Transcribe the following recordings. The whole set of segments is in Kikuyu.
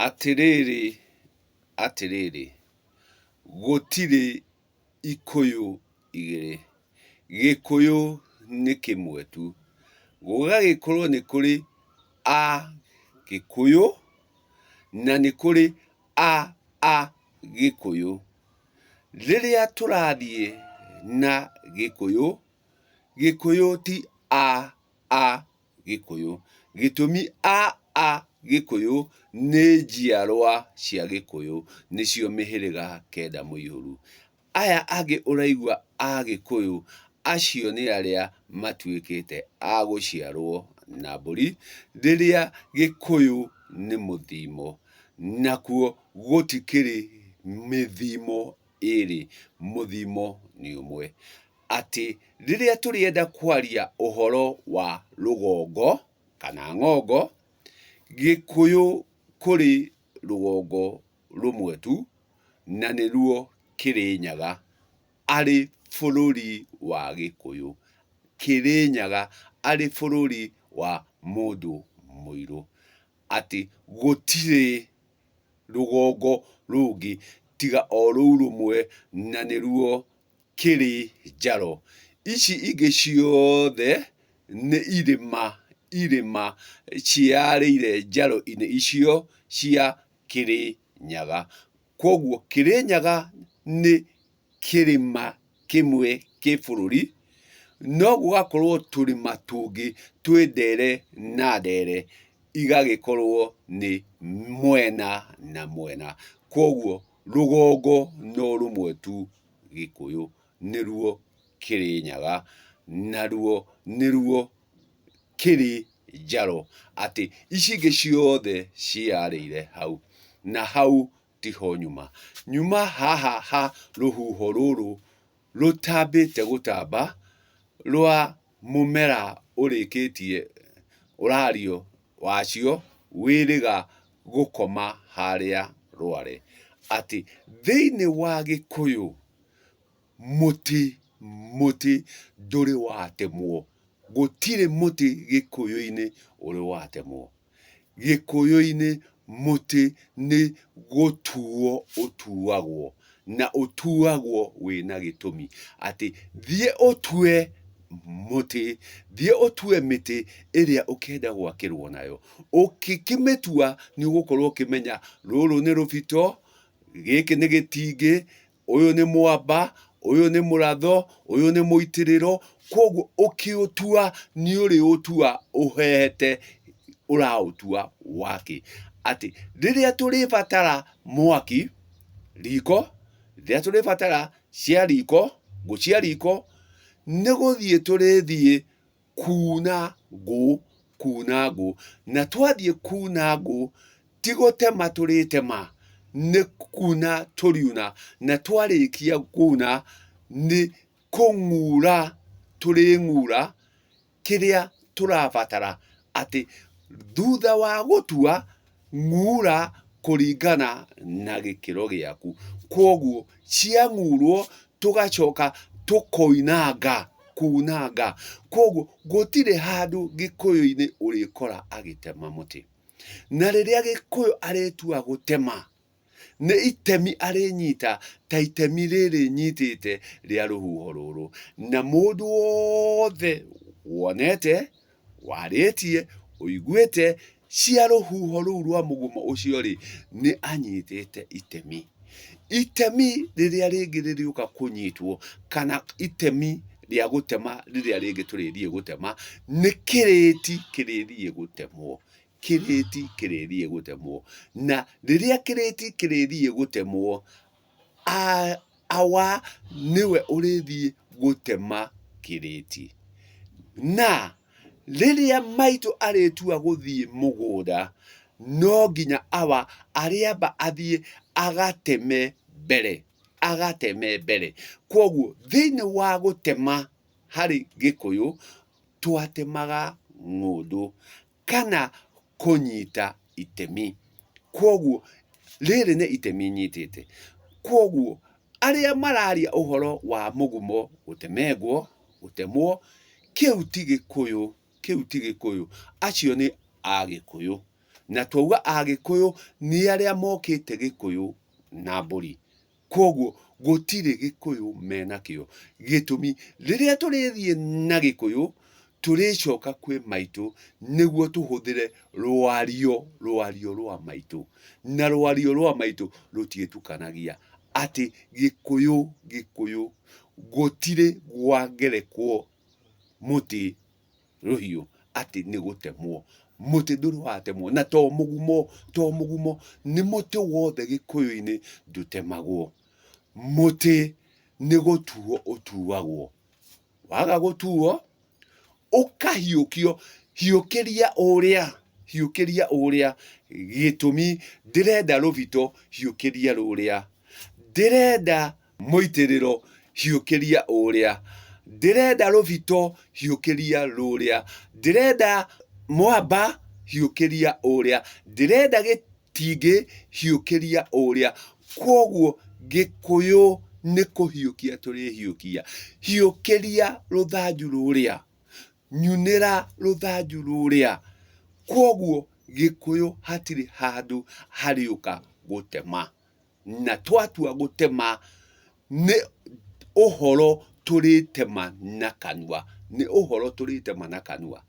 Atĩrĩrĩ, atĩrĩrĩ, gũtirĩ ikũyũ igĩrĩ, Gĩkũyũ nĩ kĩmwe tu. Gũgagĩkorwo nĩ kũrĩ a Gĩkũyũ na nĩ kũrĩ a a Gĩkũyũ. Rĩrĩa tũrathiĩ na Gĩkũyũ, Gĩkũyũ ti a a Gĩkũyũ. Gĩtũmi a a Gĩkũyũ nĩ njiarwa cia Gĩkũyũ, nĩcio mĩhĩrĩga kenda mũihũru. Aya angĩ ũraigua Agĩkũyũ, acio nĩ arĩa matuĩkĩte a gũciarwo na mbũri, rĩrĩa Gĩkũyũ nĩ mũthimo, nakuo gũtikĩrĩ mĩthimo ĩrĩ, mũthimo nĩ ũmwe. Atĩ rĩrĩa tũrĩenda kwaria ũhoro wa rũgongo kana ng'ongo, Gĩkũyũ kũrĩ rũgongo rũmwe tu, na nĩruo Kĩrĩnyaga, arĩ bũrũri wa Gĩkũyũ. Kĩrĩnyaga arĩ bũrũri wa mũndũ mũirũ. Atĩ gũtirĩ rũgongo rũngĩ tiga o rũu rũmwe, na nĩruo Kĩrĩnjaro. Ici ingĩ ciothe nĩ irĩma, irĩma ciĩyarĩire njaro-inĩ icio cia Kĩrĩnyaga. Kwoguo Kĩrĩnyaga nĩ kĩrĩma kĩmwe kĩ bũrũri, no gũgakorwo tũrĩma tũngĩ twĩ ndere na ndere, igagĩkorwo nĩ mwena na mwena. Kwoguo rũgongo no rũmwe tu Gĩkũyũ, nĩruo Kĩrĩnyaga, naruo nĩruo kĩrĩ njaro, atĩ ici ingĩ ciothe ciĩyarĩire hau, na hau tiho nyuma. Nyuma haha ha rũhuho rũrũ rũtambĩte gũtamba rwa mũmera ũrĩkĩtie ũrario wacio wĩrĩga gũkoma harĩa rware. Atĩ thĩinĩ wa Gĩkũyũ Mũtĩ, mũtĩ ndũrĩ watemwo. Gũtirĩ mũtĩ Gĩkũyũ-inĩ ũrĩ watemwo. Gĩkũyũ-inĩ mũtĩ nĩ gũtuo ũtuagwo, na ũtuagwo wĩna gĩtũmi. Atĩ thiĩ ũtue mũtĩ, thiĩ ũtue mĩtĩ ĩrĩa ũkenda gwakĩrwo nayo. Ũgĩkĩmĩtua nĩ ũgũkorwo ũkĩmenya rũrũ nĩ rũbito, gĩkĩ nĩ gĩtingĩ, ũyũ nĩ mwamba, ũyũ nĩ mũratho, ũyũ nĩ mũitĩrĩro, kwoguo ũkĩũtua nĩ ũrĩũtua ũhete ũraũtua wakĩ. Atĩ rĩrĩa tũrĩbatara mwaki, riko, rĩrĩa tũrĩbatara cia riko, ngũ cia riko, nĩ gũthiĩ tũrĩthiĩ kuna ngũ, kuna ngũ. Na twathiĩ kuna ngũ, ti gũtema tũrĩtema, nĩ kuna tũriuna. Na twarĩkia kuna, nĩ kũng'ura tũrĩng'ura kĩrĩa tũrabatara. Atĩ thutha wa gũtua, ng'ura kũringana na gĩkĩro gĩaku. Kwoguo ciang'urwo tũgacoka tũkoinanga, kunanga. Kwoguo gũtirĩ handũ Gĩkũyũ-inĩ ũrĩkora agĩtema mũtĩ. Na rĩrĩa Gĩkũyũ arĩtua gũtema, nĩ itemi arĩnyita ta itemi rĩrĩ nyitĩte rĩa rũhuho rũrũ. Na mũndũ wothe wonete, warĩtie, ũiguĩte cia rũhuho rũu rwa mũgumo ũcio-rĩ, nĩ anyitĩte itemi. Itemi rĩrĩa rĩngĩ rĩrĩũka kũnyitwo kana itemi rĩa gũtema rĩrĩa rĩngĩ tũrĩthiĩ gũtema, nĩ kĩrĩti kĩrĩthiĩ gũtemwo. Kĩrĩti kĩrĩthiĩ gũtemwo. Na rĩrĩa kĩrĩti kĩrĩthiĩ gũtemwo, awa nĩwe ũrĩthiĩ gũtema kĩrĩti. Na rĩrĩa maitũ arĩtua gũthiĩ mũgũnda, no nginya awa arĩamba athiĩ agateme mbere, agateme mbere. Kwoguo thĩinĩ wa gũtema harĩ Gĩkũyũ, twatemaga ng'ũndũ kana kũnyita itemi. Kwoguo rĩrĩ nĩ itemi nyitĩte. Kwoguo arĩa mararia ũhoro wa mũgumo gũtemengwo, gũtemwo, kĩu ti Gĩkũyũ, kĩu ti Gĩkũyũ, acio nĩ Agĩkũyũ. Na twauga Agĩkũyũ nĩ arĩa mokĩte Gĩkũyũ na mbũri. Kwoguo gũtirĩ Gĩkũyũ menakĩo. Gĩtũmi, rĩrĩa tũrĩthiĩ na Gĩkũyũ, tũrĩcoka kwĩ maitũ nĩguo tũhũthĩre rwario, rwario rwa maitũ. Na rwario rwa maitũ rũtiĩtukanagia. Atĩ Gĩkũyũ, Gĩkũyũ gũtirĩ gwangerekwo mũtĩ rũhiũ atĩ nĩ gũtemwo. Mũtĩ ndũrĩ watemwo, na to mũgumo, to mũgumo, nĩ mũtĩ wothe gĩkũyũ-inĩ ndũtemagwo. Mũtĩ nĩ gũtuo ũtuagwo. Waga gũtuo, ũkahiũkio, hiũkĩria ũrĩa, hiũkĩria ũrĩa, gĩtũmi ndĩrenda rũbito, hiũkĩria rũrĩa. Ndĩrenda Mũitĩrĩro, hiũkĩria ũrĩa. Ndĩrenda rũbito, hiũkĩria rũrĩa. Ndĩrenda mwamba, hiũkĩria ũrĩa. Ndĩrenda gĩtingĩ, hiũkĩria ũrĩa. Kwoguo Gĩkũyũ nĩ kũhiũkia tũrĩhiũkia. Hiũkĩria rũthanju rũrĩa. Nyunĩra rũthanju rũrĩa. Kwoguo Gĩkũyũ hatirĩ handũ harĩũka gũtema. Na twatua gũtema nĩ ũhoro tũrĩtema na kanua, nĩ ũhoro tũrĩtema na kanua.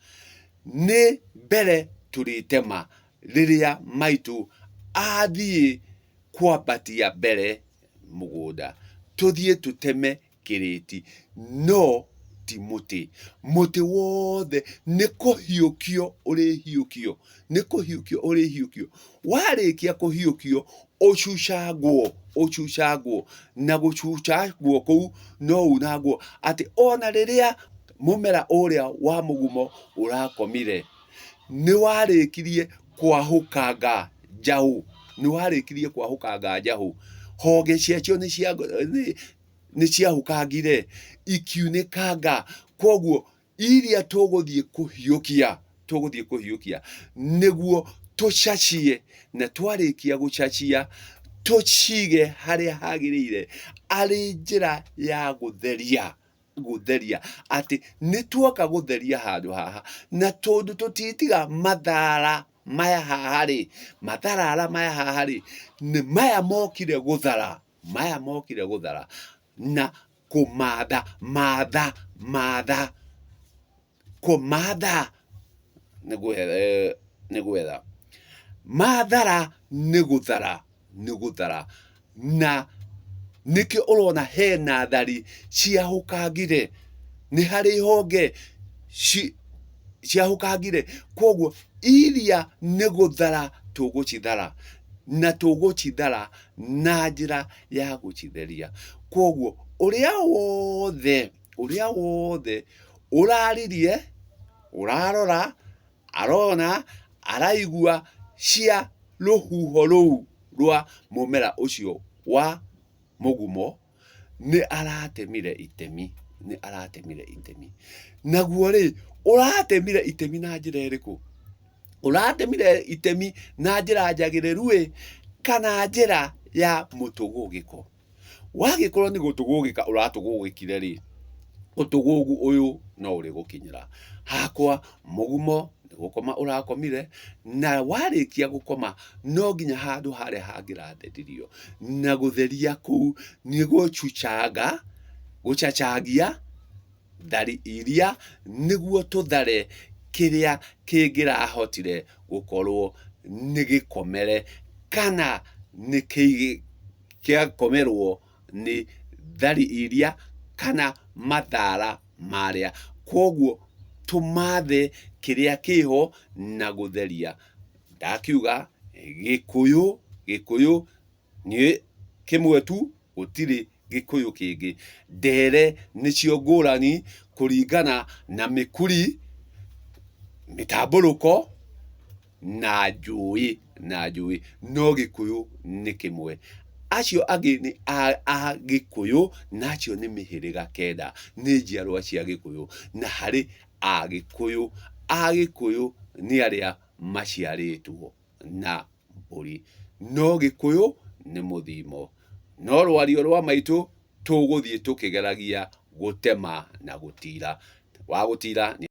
Nĩ mbere tũrĩtema rĩrĩa maitũ athiĩ kwambatia mbere mũgũnda, tũthiĩ tũteme kĩrĩti no ti mũtĩ. Mũtĩ wothe nĩ kũhiũkio ũrĩhiũkio, nĩ kũhiũkio ũrĩhiũkio. Warĩkia kũhiũkio, ũcucangwo, ũcucangwo, na gũcucangwo kũu no unangwo atĩ ona rĩrĩa mũmera ũrĩa wa mũgumo ũrakomire, nĩ warĩkirie kwahũkanga njaũ, nĩ warĩkirie kwahũkanga njaũ, honge ciacio nĩ cia nĩ ciahũkangire ikiunĩkanga, kwoguo iria tũgũthiĩ kũhiũkia, tũgũthiĩ kũhiũkia nĩguo tũcacie, na twarĩkia gũcacia tũcige harĩa hagĩrĩire arĩ njĩra ya gũtheria gũtheria atĩ nĩ tuoka gũtheria handũ haha na tondũ tũtitiga mathara maya haha rĩ, matharara maya haha rĩ, nĩ maya mokire gũthara, maya mokire gũthara na kũmatha matha matha kũmatha nĩ nĩ gwetha mathara nĩ gũthara nĩ gũthara na nĩkĩo ũrona hena thari ciahũkangire nĩ harĩ honge ciahũkangire kwoguo iria nĩ gũthara tũgũcithara na tũgũcithara na njĩra ya gũcitheria kwoguo ũrĩa wothe ũrĩa wothe ũraririe, ũrarora, arona, araigua cia rũhuho rũu rwa mũmera ũcio wa mũgumo, nĩ aratemire itemi, nĩ aratemire itemi. Naguo rĩ, ũratemire itemi na njĩra ĩrĩkũ? Ũratemire itemi na njĩra njagĩrĩru ĩ, kana njĩra ya mũtũgũgĩko? Wagĩkorwo nĩ gũtũgũgĩka ũratũgũgĩkire rĩ, ũtũgũgu ũyũ no ũrĩgũkinyĩra. Hakwa mũgumo nĩ gũkoma ũrakomire, na warĩkia gũkoma no nginya handũ harĩa hangĩratheririo. Na gũtheria kũu nĩ gũcucanga, gũcacangĩa thari iria nĩguo tũthare kĩrĩa kĩngĩrahotire gũkorwo nĩ gĩkomere kana nĩ kĩakomerwo nĩ thari iria kana mathara marĩa. Kwoguo tũmathe kĩrĩa kĩho na gũtheria. Ndakiuga Gĩkũyũ, Gĩkũyũ nĩ kĩmwe tu gũtirĩ Gĩkũyũ kĩngĩ. Ndere nĩcio ngũrani kũringana na mĩkuri, mĩtambũrũko na njũĩ na njũĩ, no Gĩkũyũ nĩ kĩmwe. Acio angĩ nĩ Agĩkũyũ na acio nĩ mĩhĩrĩga kenda, nĩ njiarwa cia Gĩkũyũ. Na harĩ Agĩkũyũ, Agĩkũyũ nĩ arĩa maciarĩtwo na mbũri. No Gĩkũyũ nĩ mũthimo. No rwario rwa maitũ tũgũthiĩ tũkĩgeragia gũtema na gũtira. Wa gũtira nĩ.